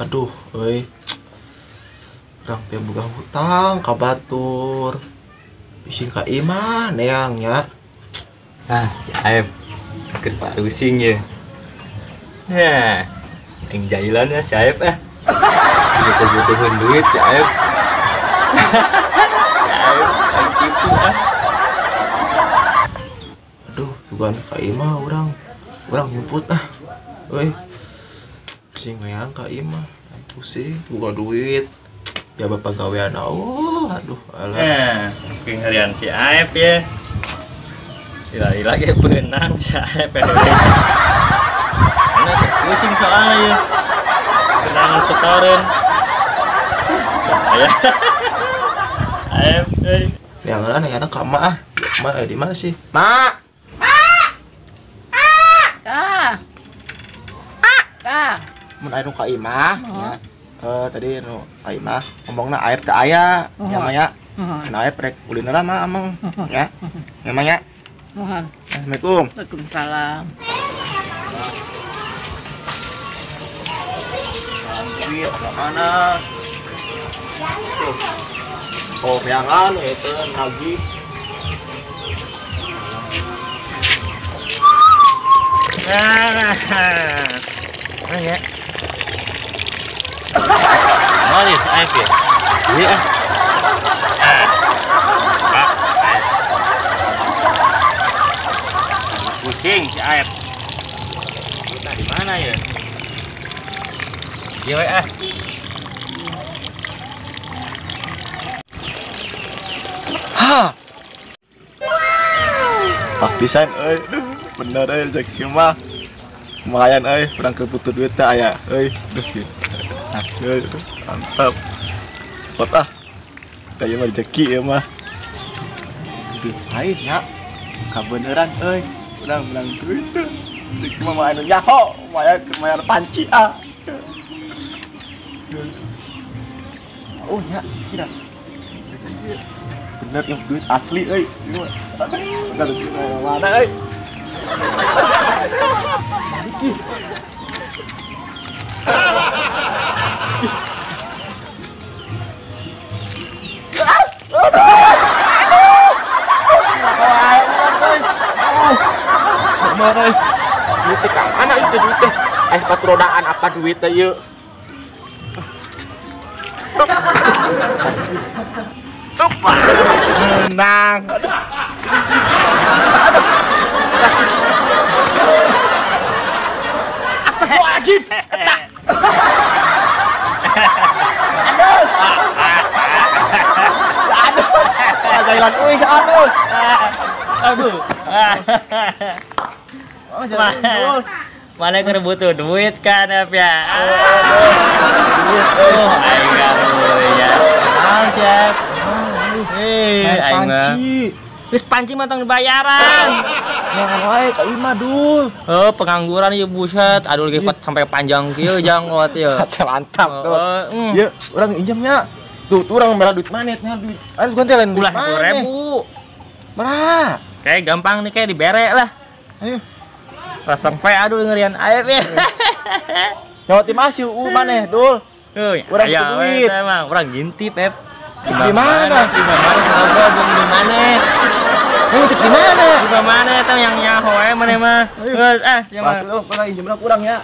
Aduh, euy. Urang teh boga hutang ka batur. Bising ka imah neang nya. Ah, Aep. Keur parusing ye. Nah, aing jailan ya si Aep ah. Butuh-butuhin duit si Aep. Si Aep aing tipu ah. Aduh, sugan ka imah urang nyumput ah. Euy. Bising neang ka imah. Aing pusing boga duit. Ya bapak gawean Allah, aduh alah. Nah, ngerian si Aep ya. Lila-lila ge beunang si Aep. Ana pusing soalnya ya. Kenangan setoran. Aya. Aep euy. Yang lah aya ka mak ah. Mak di mana sih? Mak. Mak. Ka. Ka. Mun aya nu ka imah ya. Tadi nu ka imah ngomongna Aep teh aya, ya mah ya. Nah, Aep rek ulin lah mah ameng ya. Ya mah ya. Mohon. Assalamualaikum. Waalaikumsalam. Duit ke mana? Tuh. Oh, jangan itu lagi. Nah, ya. Oh, ya, Aep ya. Iya. Ah. Aep. Pusing si Aep. Kita di mana ya? Iya we ah. Ha. Pak pisan euy. Duh, bener euy rezeki mah. Lumayan euy, urang keur butuh duit teh aya euy. Duh kieu. Euy, mantap. Cepet ah. Teh mah rezeki ieu mah. Duh, lain nya. Kabeneran euy. Urang menang duit teh. Rezeki mah anu nyaho, lumayan keur mayar panci ah. Oh ya, kira. Bener yang duit asli euy. Bener duit mana euy. Mana euy? Duit teh ka mana itu duit teh? Patrodaan apa duit teh ieu? Menang. Astagfirullahaladzim. Aduh. Aduh. Jalan uing aduh. Aduh. Mana keur butuh duit kan Aep ya. Oh, aing ya. Naon siap? Aing mah. Geus panci mah tong dibayaran. Jangan wae ka imah dul. Oh, pengangguran ieu buset. Aduh lagi sampai panjang kieu janggot ieu. Mantap tuh. Ieu urang injemnya. Tuh, tuh urang merah duit mana nya duit. Ayo ganti lain duit. Ulah 10.000. Merah. Kayak gampang nih kayak dibere lah. Ayo. Rasang pe aduh ngerian Aep ya. Nyawa tim asih maneh dul. Urang butuh duit. Emang urang ngintip Ep. Di mana? Di mana ngobrol jeung di mana? Ngintip di mana? Di mana eta yang nyaho we maneh mah. Geus ah sia mah. Lu pernah injemna kurang ya.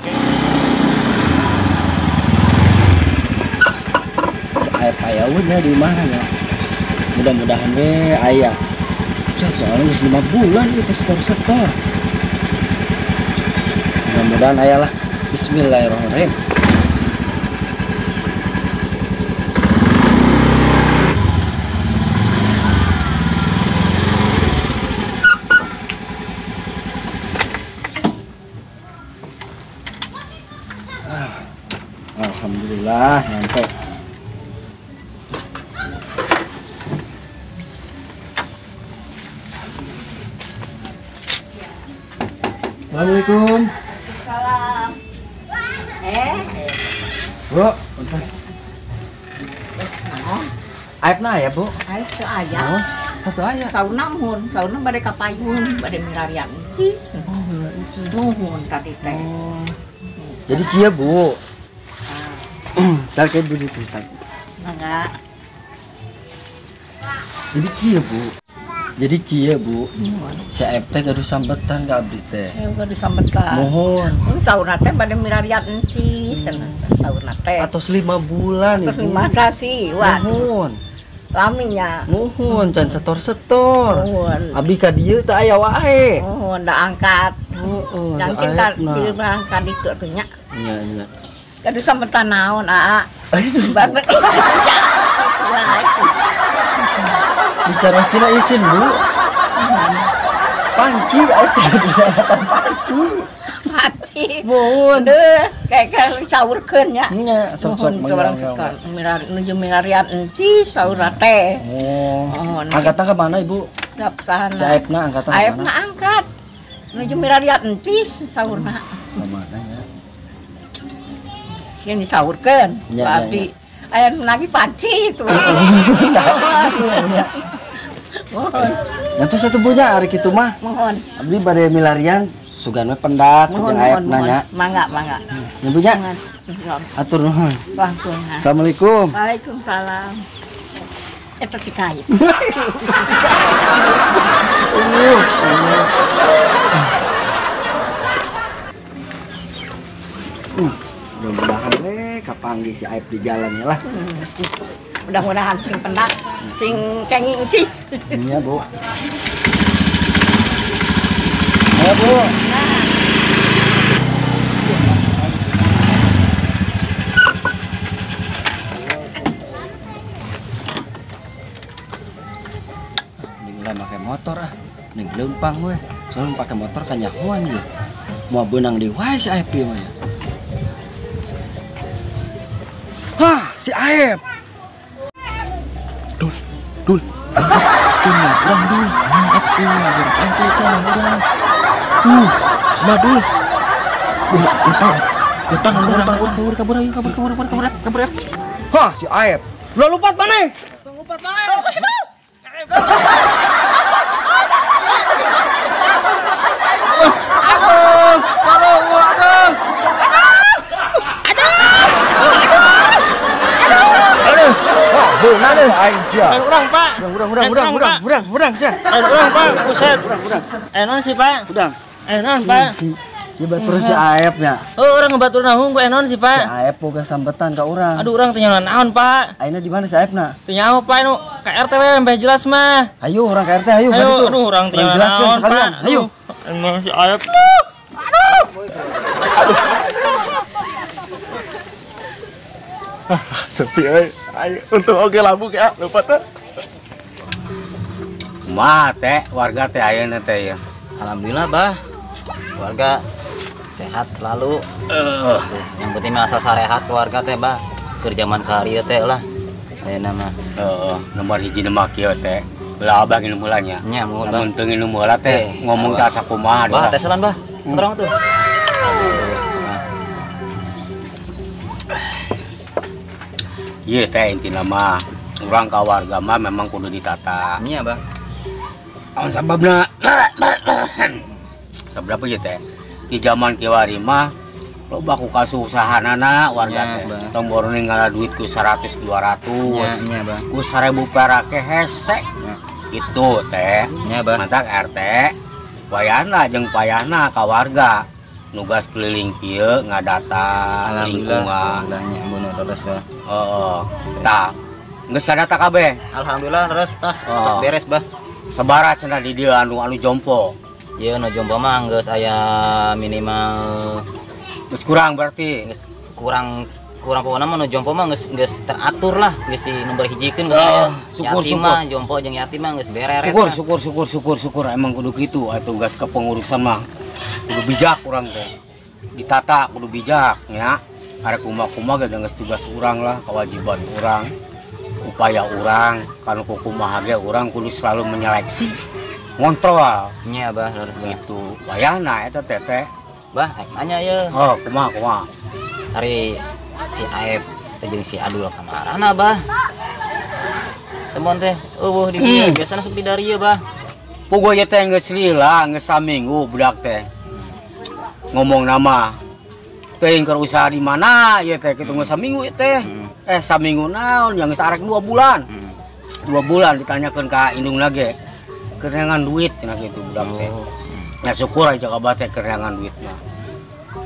Si Aep aya nya di mana nya? Mudah-mudahan we aya. Soalnya geus 5 bulan itu setor-setor. Mudah-mudahan aya lah. Bismillahirrahmanirrahim. Alhamdulillah nyampe. Assalamualaikum. Salam. Bu, bentar. Aep na ya, Bu? Aep teu aya. Oh, teu aya. Sauna muhun, sauna bade ka payun, bade milarian encis. Oh, milarian encis. Nuhun tadi teh. Jadi kieu, Bu. Tar kayak budi tulisan. Mangga. Jadi kieu, Bu. Jadi kieu, Bu. Si Aep teh gaduh sambetan ka abdi teh. Ya gaduh sambetan. Mohon. Saurna teh bade milarian encis cenah. Saurna teh. Atos 5 bulan Atos Ibu. 5 sasi. Waduh. Mohon. Laminya. Mohon can setor-setor. Mohon. Abdi ka dieu teh aya wae. Mohon da angkat. Heeh. Nangkin ka dieu angkat ditu tuh nya. Iya, iya. Gaduh sambetan naon, Aa? Banget. Bicara kira izin, Bu. Panci atuh panci. Panci. Mohon. Deuh, kayak saurkeun nya. Nya, sok-sok mangga. Nuju milarian encis saurna teh. Oh. Angkatan ke mana, Ibu? Daptana. Si Aepna angkatan ke mana? Aepna angkat. Nuju milarian encis saurna. Ke mana ya? Sieun disaurkeun. Abdi aya nu lagi panci itu. Mohon. Ngantos satu punya hari kitu mah. Mohon. Abdi bade milarian sugan we pendak jeung Aepna nya. Mangga, mangga. Nya Bu nya. Atur nuhun. Langsung. Assalamualaikum. Waalaikumsalam. Eta tikait. Mudah-mudahan we kapanggih si Aep di jalan ya lah. Mudah-mudahan sing pendak, sing kenging cis. Iya, Bu. Ya, Bu. Nah. Mending lah pakai motor ah. Mending leumpang we. Soalnya pakai motor kanyahoan ge. Moal beunang di wae si Aep ieu mah ya. Hah, si Aep. Dul, dul. Dul, nyabrang dul. Dul, dul. Kabur, kabur, kabur, kabur, kabur. Hah, si Aep. Lu lompat mana? Lompat mana? Aduh, aduh, aduh. Aduh. Benar aing sia. Urang, Pak. Urang, urang, urang, urang, urang, urang sia. Urang, Pak. Buset. Urang, urang. Enon sih, Pak. Urang. Enon, Pak. Si batur si Aep nya. Oh, urang ngebatur nahung ku enon sih, Pak. Si Aep boga sambetan ka urang. Aduh, urang teu nyaho naon, Pak. Ayeuna di mana si Aepna? Teu nyaho, Pak, nu ka RT we mbeh jelas mah. Ayo urang ka RT, ayo. Ayo, aduh, urang teu nyaho naon, Pak. Ayo. Emang si Aep. Aduh. Ah, sepi euy. Ayo, untung oge labu ke lupa teh. Kumaha teh warga teh ayeuna teh ya. Alhamdulillah, Bah. Warga sehat selalu. Yang penting mah asal sarehat warga teh, Bah. Keur jaman kieu teh lah. Ayeuna mah. Heeh, nomor hiji nu mah kieu teh. Belah abah nginum heula nya. Nya, muhun, Bah. Lamun teu nginum heula teh ngomong teh asa kumaha. Bah, teh salan, Bah. Strong tuh. Iya teh intina mah urang ka warga mah memang kudu ditata. Iya, Bah. Naon sababna? Sabab ieu teh? Di zaman kiwari mah loba ku kasusahanana warga teh. Tong boro ninggal duit ku 100 200. Nya, Bah. Ku 1000 perak ke hese. Itu teh. Nya, Bah. Mantak RT wayahna jeung payahna ka warga. Nugas keliling kieu ngadata lingkungan. Alhamdulillah nya ampun leres, Bah. Heeh. Tah, geus kadata kabeh. Alhamdulillah leres tas, tas beres, Bah. Sabaraha cenah di dieu anu jompo? Ieu nu jompo mah geus aya minimal geus kurang berarti. Geus kurang pokona mah nu jompo mah geus teratur lah, geus di nomor hijikeun geus aya. Syukur, yatim mah jompo jeung yatim mah geus beres. Syukur, syukur, syukur, syukur, syukur emang kudu kitu atuh tugas kepengurusan mah. Kudu bijak urang teh. Ditata kudu bijak nya. Arek kumaha-kumaha ge geus tugas urang lah, kewajiban urang, upaya urang, kanu kumaha ge urang kudu selalu menyeleksi, ngontrol. Nya, Bah, leres Bah. Gitu. Wayahna eta teh teh. Bah, aing nanya ye. Oh, kumaha kumaha. Ari si Aep teh jeung si Adul ka marana, Bah? Sembon teh eueuh di dieu, biasana sok di darieu, Bah. Puguh ieu teh geus lila, geus saminggu budak teh. Ngomong nama Teuing keur usaha di mana ieu teh kitu geus saminggu ieu teh. Saminggu naon yang geus arek 2 bulan. 2 bulan ditanyakeun ka indungna ge. Kerengan duit cenah kitu budak teh. Nah syukur aja ka abah teh kerengan duit mah.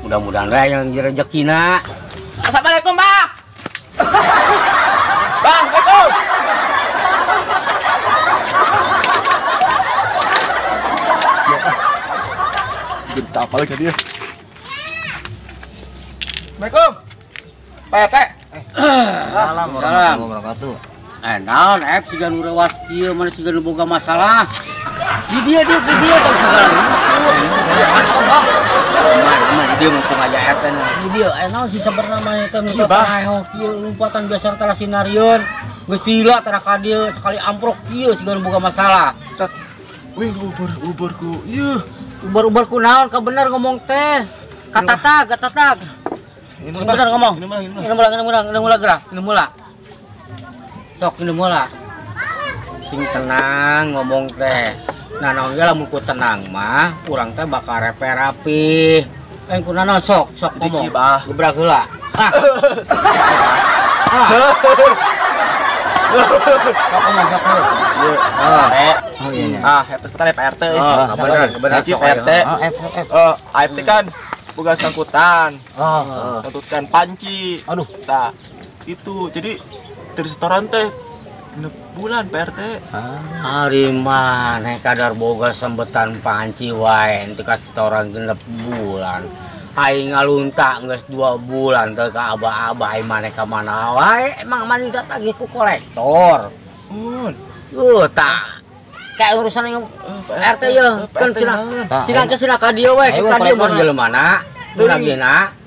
Mudah-mudahan we yang rezekina. Assalamualaikum, Pak. Bang, Assalamualaikum. Jadi apa lagi dia? Assalamualaikum. Pak RT. Salam warahmatullahi wabarakatuh. Naon Ep siga nu rewas kieu mana siga nu boga masalah. Di dia tong segala. Aman dia mumpung aja RT na. Di dia naon sih sebenarnya mah teh nu taeho kieu lumpatan biasa tara sinarieun. Geus tila tara ka dieu sekali amprok kieu siga nu boga masalah. Wih uber ku. Ieu. Uber-uber ku naon ka bener ngomong teh. Katatag. Bener ngomong. Ini mula gerak, ini mula. Sok ini mula. Sing tenang ngomong teh. Nah naon ge lamun ku tenang mah urang teh bakal rapi. Ku naon sok ngomong. Gebrak heula. Ah. Sok ngomong sok heula. Oh iya nya. Ah, cepetan ya Pak RT. Oh, bener sok Pak RT. Oh, AFT kan boga sangkutan. Sangkutan panci. Aduh. Tah, itu. Jadi dari setoran teh 6 bulan Pak RT. Ari maneh kadar boga sambetan panci wae ente ka setoran 6 bulan. Aing ngalunta geus 2 bulan teh ka abah-abah aing maneh ka mana wae emang maneh datang ku kolektor. Mun. Tah. Kayak urusan yang RT ya kan sina ke sina ka dieu we ka dieu mun jelema na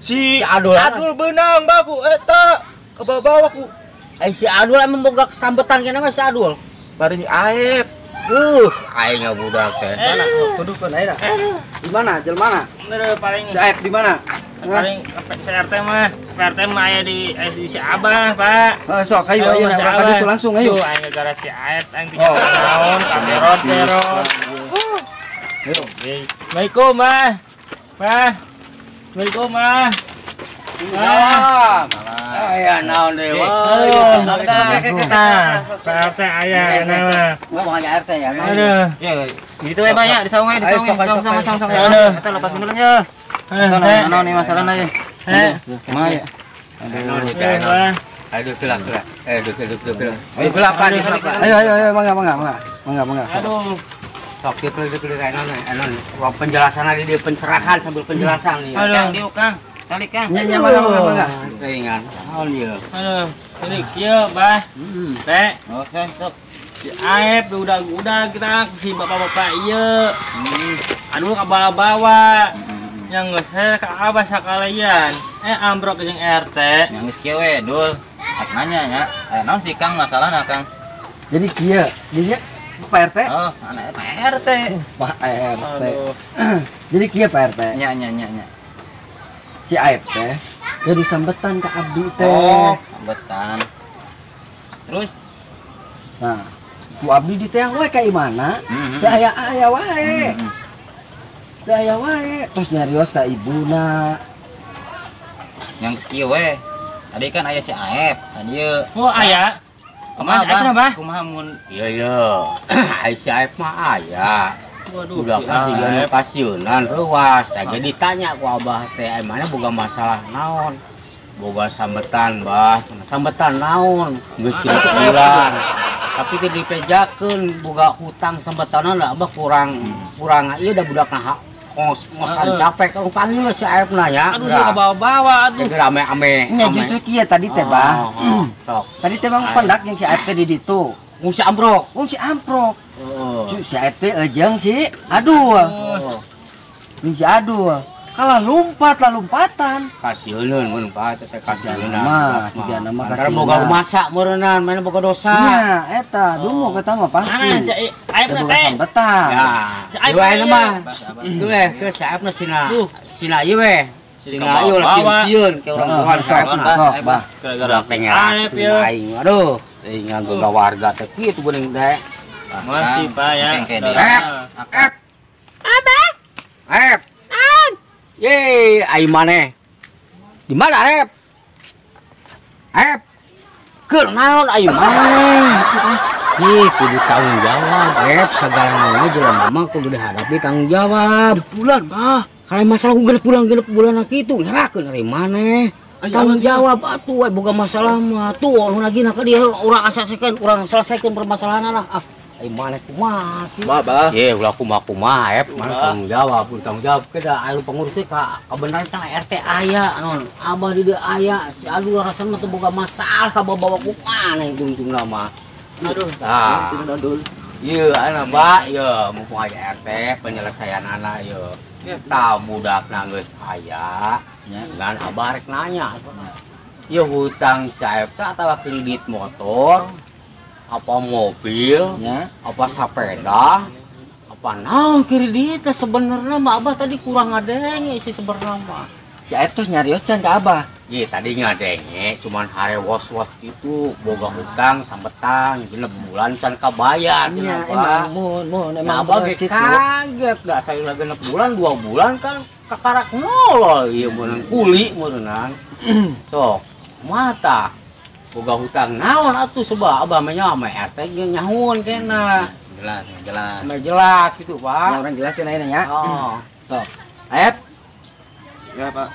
si Adul beunang baku eta kabawa ku si Adul emang boga kesambetan kena mah si Adul bari ni Aep aing budak teh mana tuduhkeun ayeuna di mana jelema paling si Aep di mana paling si RT mah Pak RT mah aya di si Abah Pak. Sok ayo ayo urang ka ditu langsung ayo. Tuh aing gara si Aep aing tiga naon kamerot terot. Ayo. Assalamualaikum Mah. Mah. Assalamualaikum Mah. Salam. Aya naon deui. Pak RT aya naon. Ngomong aja RT ya. Aduh. Ya, gitu we Pak ya, di saung we, di saung. Saung. Eta lepas gunulnya. Naon nih masalahna ya. Kumaha ya? Aduh, aduh kelak. Aduh, kelak. Ayo kelak Pak. Ayo ayo mangga. Aduh. Sok kieu kelak naon. Penjelasan di pencerahan sambil penjelasan nih. Kang, diuk Kang. Salik Kang. Nya mangga. Teuingan. Naon ieu? Aduh, ini kieu, Bah. Teh. Oke, sok. Si Aep udah kita si bapak-bapak ieu. Aduh kabawa-bawa. Yang geus saya ka abah sakalian. Ambrok jeung RT. Yang geus kieu we, Dul. Ak nanya nya. Naon sih Kang masalahna Kang? Jadi kieu, dinya Pak RT. Oh, anak Pak RT. Pak RT. Jadi kieu Pak RT. Nya nya nya nya. Si Aep teh gaduh sambetan ka abdi teh. Oh, sambetan. Terus? Nah, ku abdi diteang we ka imana? Teu aya-aya wae. Teu aya wae. Terus nyarios ka ibuna. Yang kieu we. Tadi kan aya si Aep, tadi ye. Oh, aya. Kumaha Bah? Kumaha mun? Iya iya. Ai si Aep mah aya. Waduh, udah kasih kasieunan reuas. Tah jadi ditanya ku abah teh, ai mana boga masalah naon? Boga sambetan, Bah. Sambetan naon? Geus kieu bulan. Tapi teh dipejakeun boga hutang sambetanna lah abah kurang ieu da budakna ngos-ngosan capek kalau panggil si Aep na ya. Aduh, dia kebawa-bawa aduh. Rame-ame. Nya justru kieu tadi teh, Bah. Sok. Tadi teh Bang pendak jeung si Aep teh di ditu. Ngungsi amprok. Ngungsi amprok. Cu si Aep teh jeung si Adul. Jeung si Adul. Kalah lompat lah lompatan. Kasieun mun Pak teh kasieun. Mah cigana mah kasieun. Boga masak meureunnan, mana boga dosa. Nya eta dumo eta mah pasti. Mana si Aep na teh? Sambetan. Ya. Ieu wae mah. Itu we ke si Aep na sina. Sina ieu we. Sina ieu lah sieun ke urang tuan si Aep na. Sok, Bah. Gara-gara Aep ieu. Aing aduh, ingat boga warga teh kitu geuning teh. Masih Pak ya. Aep. Abah. Aep. Yeay, ai maneh. Di mana Aep? Aep. Keur naon ayu maneh? Ih, kudu tanggung jawab, Aep. Segala naon jelema mah kudu dihadapi tanggung jawab. Bulan, Bah. Kalau masalah genep bulan kitu ngerakeun ari maneh. Tanggung jawab atuh we boga masalah mah tuh anu lagi ka dia urang asasikeun, urang selesaikan permasalahan lah. Ah, ai maneh kumaha sih? Bah, Bah. Ye, ulah kumaha Aep, mana tanggung jawab, kudu tanggung jawab kada anu pengurus ka kabenaran teh RT aya naon, abah di dieu aya, si Adu rasana teu boga masalah ka bawa kumaha tungtungna mah. Aduh. Tah. Ieu ana Ba, ieu mumpung aya RT penyelesaian anak ieu. Tah budakna geus aya, ngan abah rek nanya. Ieu hutang si Aep teh atawa kredit motor, apa mobil, apa sepeda, apa naon kredit teh sebenarnya mah abah tadi kurang ngadenge sih sebenarnya mah. Si Aep terus nyarios can ka abah. Iya tadi ngadenge cuman hare was-was gitu, boga hutang sambetan genep bulan can kabayar nya emang mun emang abah ge kaget dah saya genep bulan 2 bulan kan kakarak nolol ieu meunang kuli meunang. Sok mata boga hutang naon atuh sebab abah mah nya mah RT ge nyahueun kena. Jelas, jelas. Mah jelas gitu, Pak. Ya orang jelasin ayeuna nya. Oh. Sok. Aep. Ya, Pak.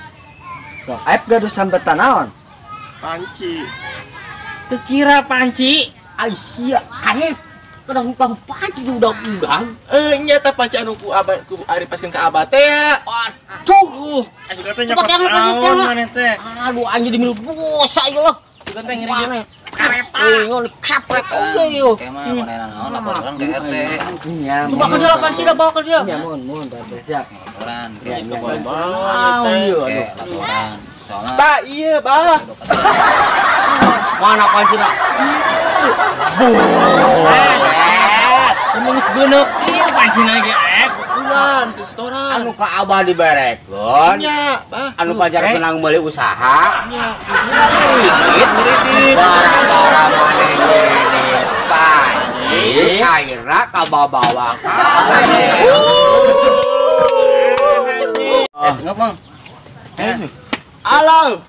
Sok, Aep gaduh sambetan naon? Panci. Kekira panci. Ai sia, Aep. Kada hutang panci udah-udah. Nya tah panci anu ku abah ku ari paskeun ka abah teh ya. Aduh. Coba yang naon maneh teh. Aduh anjing dimilu dosa ieu lah. Juga teh ngeri kareta. Ngon kapret oge ieu. Kayak mah manehna naon laporan ke RT. Nya. Coba ke dia lah panci dah bawa ke dia. Nya mun RT siap. Laporan Ya, ke Naon ieu aduh. Laporan. Soalna Tah ieu, Bah. Mana pancina? Buset. Geus geuneup ieu pancina ge Aep. Bulan teu setoran. Anu ka abah diberekeun. Nya, Bah. Anu pajar kenang meuli usaha. Nya. Kredit. Gara-gara maneh ngredit panci, akhirna kabawa kabeh. Es ngomong. Halo.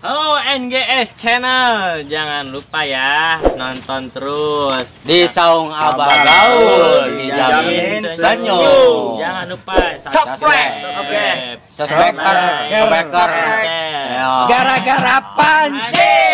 Halo NGS Channel, jangan lupa ya nonton terus di Saung Abah Gaul, dijamin senyum. Jangan lupa subscribe, subscribe, gara-gara panci.